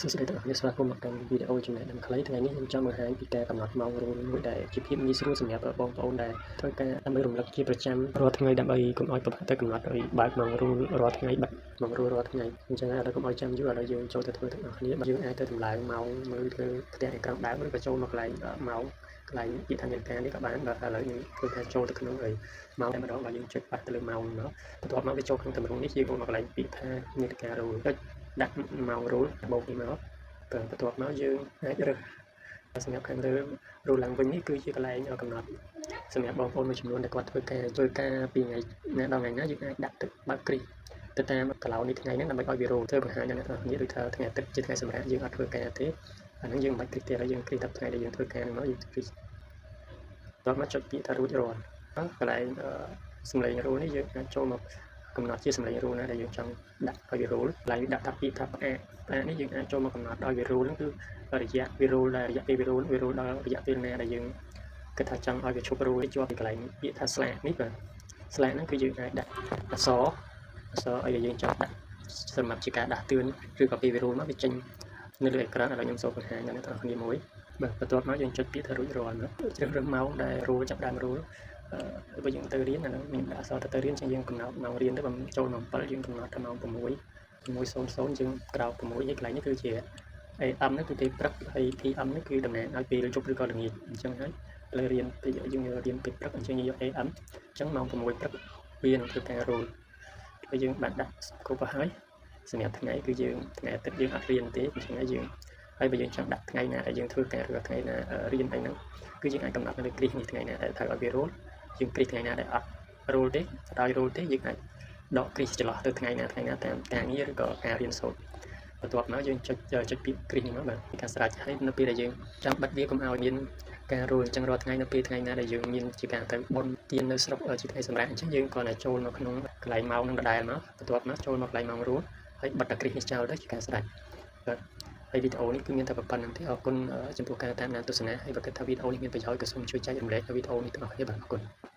សួស្តីទាំងអស់គ្នាស្វាគមន៍មកកាន់វីដេអូចំណេះដឹងខ្លីថ្ងៃនេះខ្ញុំចង់បង្ហាញពីការកំណត់ម៉ោងរោលមួយដែលជាភាពងាយស្រួលសម្រាប់បងប្អូនដែលធ្វើការដើម្បីរំលឹកជាប្រចាំរាល់ថ្ងៃដើម្បីកុំឲ្យពិបាកទៅកំណត់ឲ្យបើកម៉ោងរោលរាល់ថ្ងៃបិទម៉ោងរោលរាល់ថ្ងៃអញ្ចឹងឥឡូវកុំឲ្យចាំយូរឥឡូវយើងចូលទៅធ្វើទាំងអស់គ្នាយើងអាចទៅតម្លើងម៉ោងមើលលើផ្ទះអេក្រង់ដើមឬក៏ចូលមកកន្លែងម៉ោងកន្លែងពាក្យថានាឡិកានេះក៏បានបាទឥឡូវខ្ញុំធ្វើការចូលទៅក្នុងអីម៉ោងតែម្ដងបាទយើងចុចប៉ះទៅលើម៉ោងមកបន្ទាប់មកវាចូលក្នុងទម្រង់នេះយើងមកកន្លែងពាក្យថានាឡិការោលចុចដាក់ម៉ោងរោលបូកនេះមកបន្ទាប់មកយើងអាចរើសសម្រាប់ខាងលើរោលឡើងវិញនេះគឺជាកន្លែងកំណត់សម្រាប់បងប្អូនមួយចំនួនដែលគាត់ធ្វើការពីថ្ងៃណាដល់ថ្ងៃណាយើងអាចដាក់ទឹកបើកគ្រីសទៅតាមកឡោនេះថ្ងៃហ្នឹងដើម្បីឲ្យវារោលធ្វើបង្ហាញដល់អ្នកទាំងគ្នាដូចថាថ្ងៃអាទិត្យជាថ្ងៃសម្រាប់យើងអត់ធ្វើការទេអាហ្នឹងយើងមិនបាច់គ្រីសទេហើយយើងគ្រីសតែថ្ងៃដែលយើងធ្វើការហ្នឹងមកយើងគ្រីសបន្ទាប់មកចុចពាក្យថារួចរាល់កន្លែងសំឡេងរោលនេះយើងអាចចូលមកកំណត់ជាសំឡេងរោលណាដែលយើងចង់ដាក់ឲ្យវារោលកន្លែងដាក់ថាពាក្យថាផ្អាកផ្អាកនេះយើងអាចចូលមកកំណត់ឲ្យវារោលហ្នឹងគឺរយៈវារោលដែលរយៈពេលវារោលវារោលដល់រយៈពេលណាដែលយើងគិតថាចង់ឲ្យវាឈប់រោលជាប់ពីកន្លែងពាក្យថាស្លាកនេះបាទស្លាកហ្នឹងគឺយើងអាចដាក់អក្សរអីដែលយើងចង់ដាក់សម្រាប់ជាការដាស់តឿនឬក៏ពេលវារោលមកវាចេញនៅលើអេក្រង់ឥឡូវខ្ញុំសូមបង្ហាញដល់អ្នកទាំងអស់គ្នាមួយបាទបន្ទាប់មកយើងចុចពាក្យថារួចរាល់មកជ្រើសរើសម៉ោងដែលរោលចាប់ដើមរោលបើយើងទៅរៀនអាហ្នឹងមានដាក់អក្សរទៅរៀនចឹងយើងកំណត់ម៉ោងរៀនទៅបើចូលម៉ោង7យើងកំណត់ទៅម៉ោង6 6:00យើងក្រោក6ហើយកន្លែងនេះគឺជា AM ហ្នឹងគឺពេលព្រឹកហើយ PM នេះគឺតំណាងឲ្យពេលយប់ឬក៏ល្ងាចអញ្ចឹងហើយឥឡូវរៀនពេលយើងរៀនពេលព្រឹកអញ្ចឹងយើងយក AM អញ្ចឹងម៉ោង6ព្រឹកវានឹងធ្វើការរោលហើយយើងបានដាក់គ្រប់ហើយសម្រាប់ថ្ងៃគឺយើងថ្ងៃអាទិត្យយើងអត់រៀនទេអញ្ចឹងហើយយើងហើយបើយើងចង់ដាក់ថ្ងៃណាដែលយើងធ្វើការឬថ្ងៃណារៀនអីហ្នឹងគឺយើងអាចកំណត់នៅលើគ្រីសនេះថ្ងៃណាដែលត្រូវឲ្យវារោលយើងគ្រីសថ្ងៃណាដែលអត់រោលទេអត់ឲ្យរោលទេយើងអាចដកគ្រីសចន្លោះទៅថ្ងៃណាថ្ងៃណាតាមការងារឬក៏ការរៀនសូត្របន្ទាប់មកយើងចុចចុចពាក្យគ្រីសនេះមកបាទពីការស្រេចហើយនៅពេលដែលយើងចង់បិទវាកុំឲ្យមានការរោលអញ្ចឹងរាល់ថ្ងៃនៅពេលថ្ងៃណាដែលយើងមានជាការទៅបុណ្យទាននៅស្រុកជាថ្ងៃសម្រាប់អញ្ចឹងយើងគ្រាន់តែចូលមកក្នុងកន្លែងម៉ោងនឹងដដែលមកបន្ទាប់មកចូលមកកន្លែងម៉ោងរោលហើយបិទតែគ្រីសនេះចោលទៅជាការស្រេចបាទហើយវីដេអូនេះគឺមានតែប៉ុណ្្នឹងទេអរគុណចំពោះការតាមដានទស្សនាហើយបើគិតថាវីដេអូនេះមានប្រយោជន៍ក៏សូមជួយចែករំលែកវីដេអូនេះទាំងអស់គ្នាបាទអរគុណ។